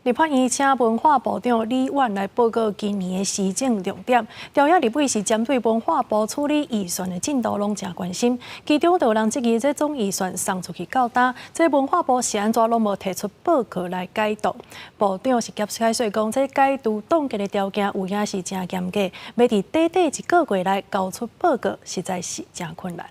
立法院請文化部長李婉來報告今年的施政重點。朝野立委是針對文化部處理預算的進度攏誠關心，其中就有人質疑這總預算送出去到今，這文化部是按怎攏無提出報告來解讀。部長是解說講，這解除凍結的條件有影是誠嚴格，欲佇短短一個月內交出報告，實在是誠困難。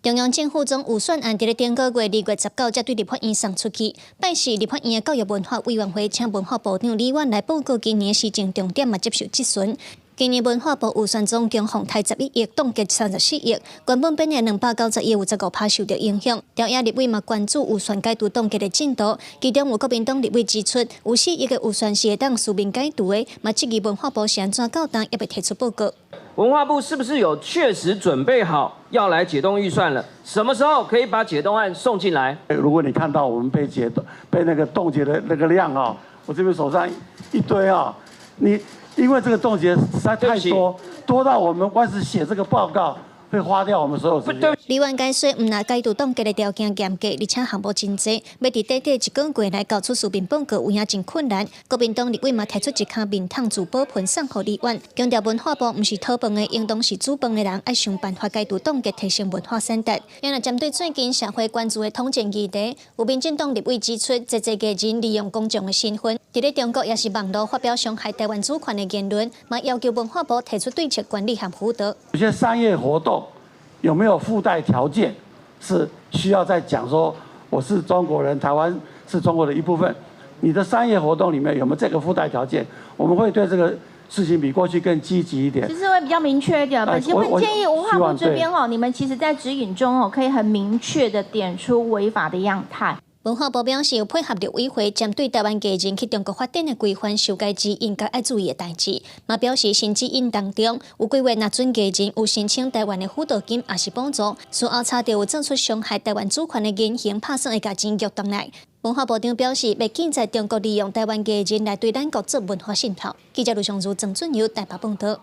中央政府總預算案佇咧頂個月2月19才對立法院送出去。拜四立法院的教育文化委員會請文化部長李婉來報告今年施政重點，嘛接受質詢。今年文化部預算總共予刣11億，凍結34億，原本編的290億有15%受著影響。朝野立委嘛關注預算解除凍結的進度，其中有國民黨立委指出，有4億的預算是會當書面解除的，嘛質疑文化部是按怎到今猶未提出報告。文化部是不是有確實準備好要來解凍預算了？什麼時候可以把解凍案送進來？如果你看到我們被解凍、被那個凍結的那個量啊，我這邊手上一堆啊，你因為這個凍結實在太多，多到我們光是寫這個報告會花掉我們所有時間。李婉解說，毋但解除凍結的條件嚴格，而且項目真濟，欲佇短短一個月內交出書面報告，有影真困難。國民黨立委嘛提出一囥面桶自保盆送予李婉，強調文化部毋是討飯的，應當是煮飯的人，愛想辦法解除凍結，提升文化產值。另外，針對最近社會關注的統戰議題，有民進黨立委指出，濟濟藝人利用公眾的身份，佇咧中國抑是網路發表傷害台灣主權的言論，嘛要求文化部提出對策管理和輔導。有些商業活動有沒有附帶條件，是需要再講說我是中國人，台灣是中國的一部分。你的商業活動裡面有沒有這個附帶條件？我們會對這個事情比過去更積極一點。其實會比較明確一點。本席會建議文化部這邊哦，你們其實在指引中哦，可以很明確的點出違法的樣態。文化部表示，有配合陸委會針對台灣藝人去中國發展的規範修改指引，佮愛注意的代誌。嘛表示新指引當中有規劃，若準藝人有申請台灣的輔導金，抑是補助，事後查著有做出傷害台灣主權的言行，拍算會共錢玉轉來。文化部長表示，袂禁在中國利用台灣藝人來對咱國做文化滲透。記者盧尚如、鄭俊友台北報導。